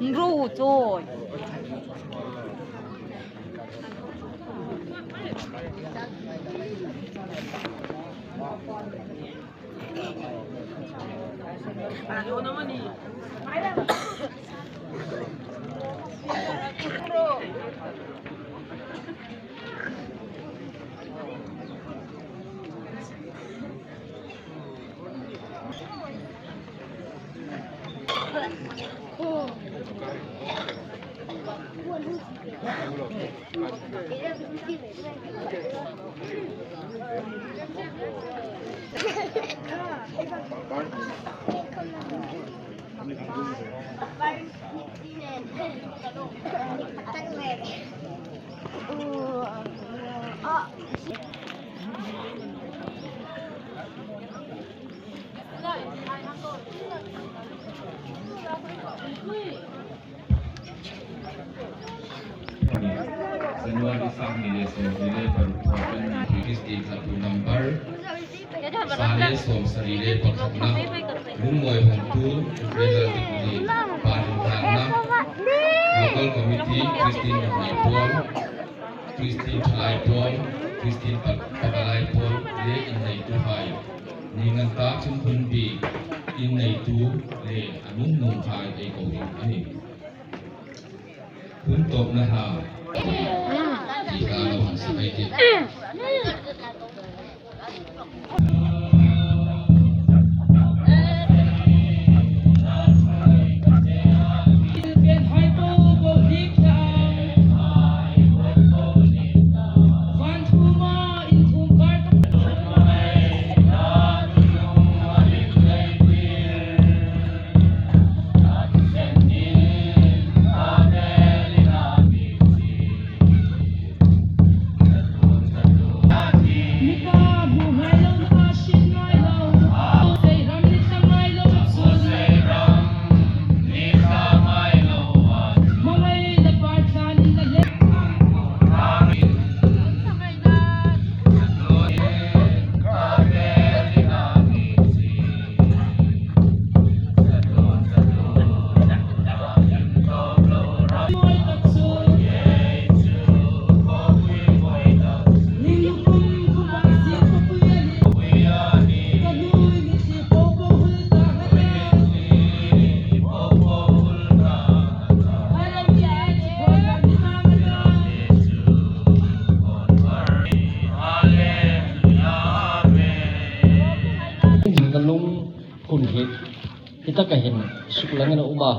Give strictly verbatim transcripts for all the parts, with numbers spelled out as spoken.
Ru choi. January sâng hni le sawmhni le paruk, Christian Thlarau number sari le sawmsari le pakhatna, Lungmawi Hawngtu, Reverend Deputy, Pathum Thangna, Local Committee, Christian Nuhmei Pawl, Christian Thalai Pawl, Christian Pa-, Pakalai Pawl, le inneituhai. Ni ngan ta chun hun bi, inneitu le a nungnunghai ei ko ding a nih. Hun tawpna ha. Ti ka lo hang sa kai ti. Ka lung hun hi, hi taka hin suklangin a um a.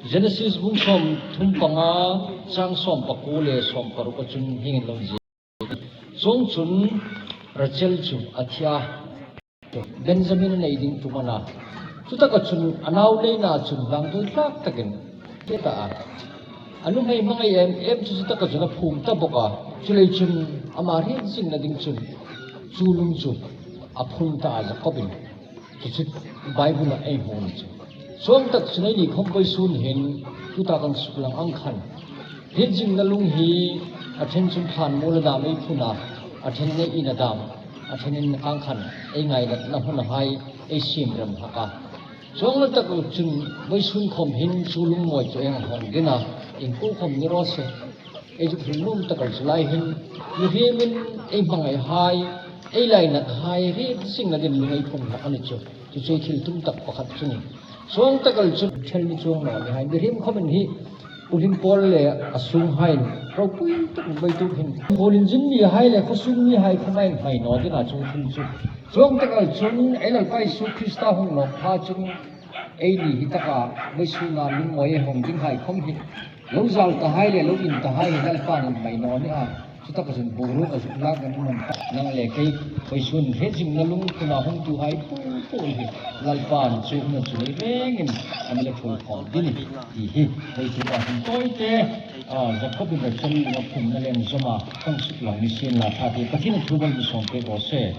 Genesis bung sawmthum panga, chang sawmpakuo le sawmparuka chun hieng hin lo inziek. Chuongchun Rachel chu a thi a. Benjamin a nei ding tum a na. Chutaka chun a nau neina chun hlangtuo tlak takin a thi ta a. A nuhmei hmangai em em chu chutaka chun a phum ta bawk a. Chuleiin chun ama hriet zingna ding chun chu lung chu a phun ta a, Jacobin. Chu chu Bible-a ei hmu chu. Chuong tak chun eini khawm vawisun hin tuta kan suklang ang khan, hriet zingna lung hi a ṭhen chun thlan muola dam ei phun a, a ṭhenin ei ina dam, a ṭhenin ang khan ei ngainatna hunahai ei siem rem hlak a. Chuong le tak chun vawisun khawm hin chu Lungmawi chu ei hang hawng ding a, ieng khawm ni raw se. Ei zuk hril nuom tak el chu lai hin, mihriemin ei hmangaihai, ei lainathai hriet zingna dingin lung ei phun hlak a ni chu. Chu chu thil tum tak pakhat chu ni. Chuong tak el chu ṭhel ni chuong naw ni hai, mihriem khawmin hi, Pu Hlim Pawl le a sunghaiin ropui takin vawituk hin, khuolinzin mihai le khuosung mihai khawm ei hmai naw ding a chu thil chu. Chuong tak el chun ei Lalpa Isu Krista hung nawk pha chun, eini hi taka vawisuna Lungmawi ei hawng dinghai khawm hi, lo zal tahai le lo in tahai hi Lalpan a hmai naw ni a. Chutaka chun boruok a zuk lak kan um ta. Nang le kei vawisun hriet zingna lung phuna hawngtuhai po po hi Lalpan chu hmun chu lei rengin a mi la ṭhuoi khawm ding a nih ti hi. Hei chu ka hun tawite, a, Jacobin Rachel a phumna le inzawma kan suklang ni sien la, Pathien a thu bal mi sawm pek raw se.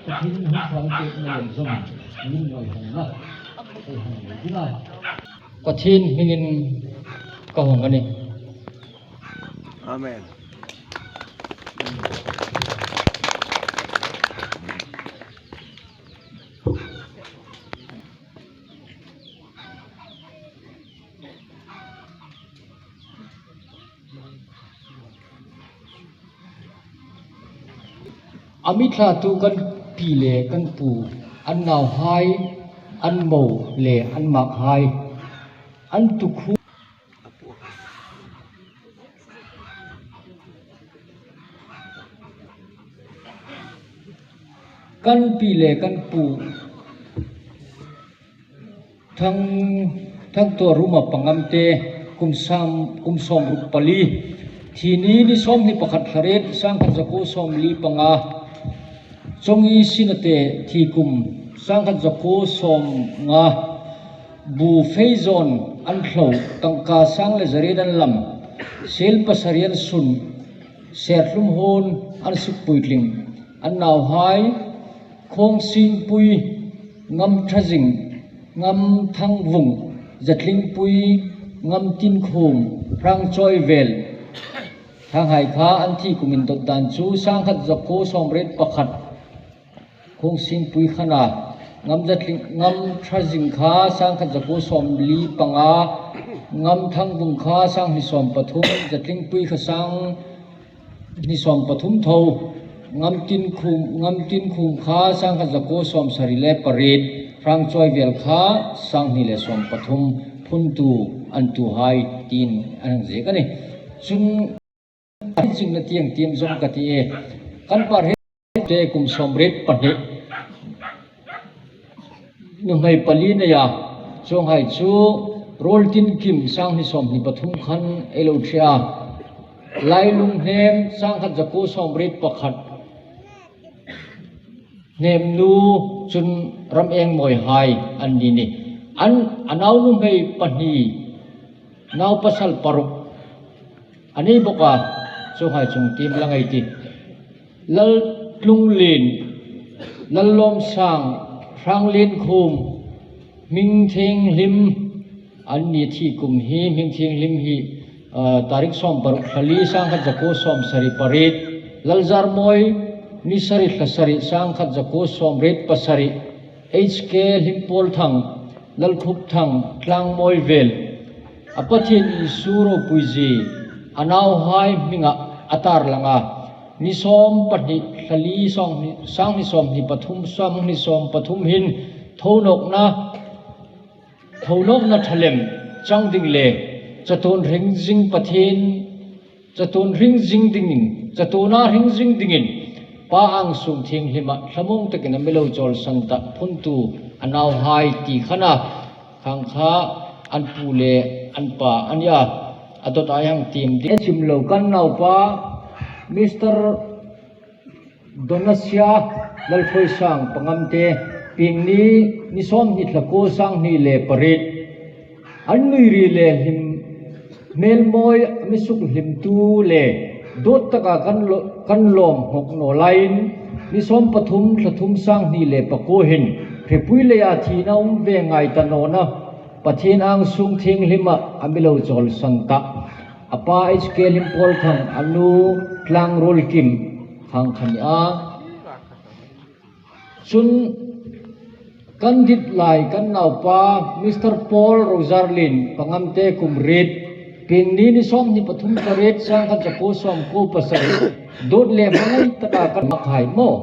Pathien hming thang pekna le inzawm, min ngawi hawngna ei hang nei ding a. Pathien hmingin ka hawng a nih. Amen. A mi thlatu kan pi le kan pu, an nauhai, an mo le an makhai, an tukhu. Kan pi le kan pu Thang, Thangtuaruma Pangamte, kum sawm, kum sawmruk pali. Thi ni, ni sawmhni pakhat, thla riet, sangkhat zakuo sawmli panga. Chongi Sinate thi kum, sangkhat zakuo sawmnga. Bu Feizon an thlo, tangka sang le zariet an lam. Sel pasari an sun, Serthlum Hun an suk puitling. An nauhai, Khangsingpui, Ngamthazing, Ngamthangvung, Zatlingpui, Ngamtinkhum, Hrangchawivel. Thanghai kha an thi kum indawt dan chu sangkhat zakuo sawmriet pakhat. Khangsingpui kha a na, Ngamzatling, Ngamthazing kha sangkhat zakuo sawmli panga, Ngamthangvung kha sanghni sawm pathum, Zatlingpui kha sang hni sawm pathum tho, Ngamtinkhum, Ngamtinkhum kha sangkhat zakuo sawmsari le pariet, Hrangchawivel kha sanghni le sawm pathum phuntu an tuhai tiin an hang ziek a nih. Chun, zingna tieng tiem zawm ka ti e. Kan par hi te kum sawmriet pahni. Nuhmei pali nei a, chuonghai chu Ruoltinkim sanghni sawmhni pathum khan ei lo ṭhe a. Lailunghnem sangkhat zakuo sawmriet pakhat. Hnemnu chun Ramengmawihai an ni nih. An, a nau nuhmei pahni, nau pasal paruk. A nei bawk a, chuonghai chungtiem lang ei tih. Laltlunglien, Lallawmsang, Hranglienkhum, Hmingthienghlim, an ni thi kum hi, Hmingthienghlim hi, ah, tarik sawm paruk thla li sangkhat zakuo sawmsari pariet, Lalzarmawi, ni sari thla sari sangkhat zakuo sawmriet pasari, H K Hlimpawlthang, Lalkhupthang, Tlangmawivel. A Pathien Isu ropuizie, a nauhai hminga a tar langa. Ni sawm pahni thla li sawm, sanghni sawmhni pathum, sanghni sawm pathum hin thonawkna, thonawkna ṭha lem chang ding le chatuon hring zing Pathien Chatuon hring zing dingin, chatuona hring zing dingin, Pa Angsung Thienghlima thlamuong takin a mi lo chawlsan ta phuntu a nauhai ti kha a na, khang kha an pu le an pa a nih a, a dawt ei hang tiem ding. Chim lo kan naupa, Mister Donasia Lalthuoisang Pangamte, Pieng ni, ni sawmhni thla kuo, sanghni le pariet. An nuiri le hlim, hmel mawi, a mi sukhlimtu le dawt taka kan lo, kan lawm nghawk naw laiin, ni sawm pathum thla thum sanghni le pakuo hin, hripui leia thina um ve ngai ta nawna Pathien Angsung Thienghlima a mi lo chawlsan ta. A pa H K Hlimpawlthang, a nu Tlangruolkim, khang kha a nih a. Chun kan dit lai kan naupa Mister Paul Rozarlien Pangamte, kum riet, Pieng ni, ni sawmhni pathum, pariet, sangkhat zakuo sawmkuo pasari. Dawt le hmangai taka kan mak hai maw.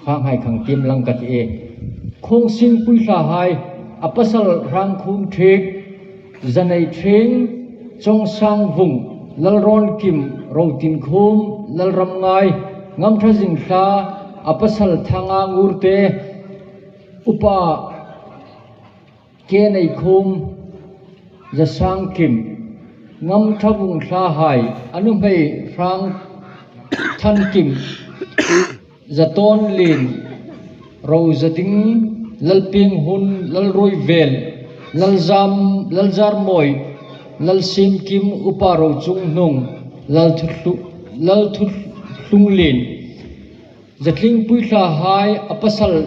Khanghai khang tiem lang ka ti e. Khangsingpui thlahai, a pasal Hrangkhumthik, Zaneiṭhieng, Changsangvung, Lalrawnkim, Rotinkhum, Lalramngai, Ngamthazing thla, a pasal Thangangurte, Upa Keneikhum, Zasangkim, Ngamthavung thlahai, a nuhmei Hrangthankim, Zatawnlien, Rozading, Lalpienghun, Lalruoivel, Lalzam, Lalzarmawi, Lalsiemkim, Upa Rochunghnung, Lalthuthlu-, Lalthuthlunglien, Zatlingpui thlahai, a pasal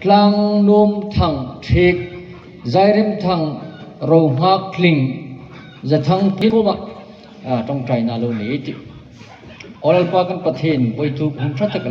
Tlangnuomthangthik, Zairemthang, Rohngakling, Zathangphik kuoma a, ṭawngṭaina lo nei ei tih. Aw Lalpa kan Pathien, vawituk hun ṭha tak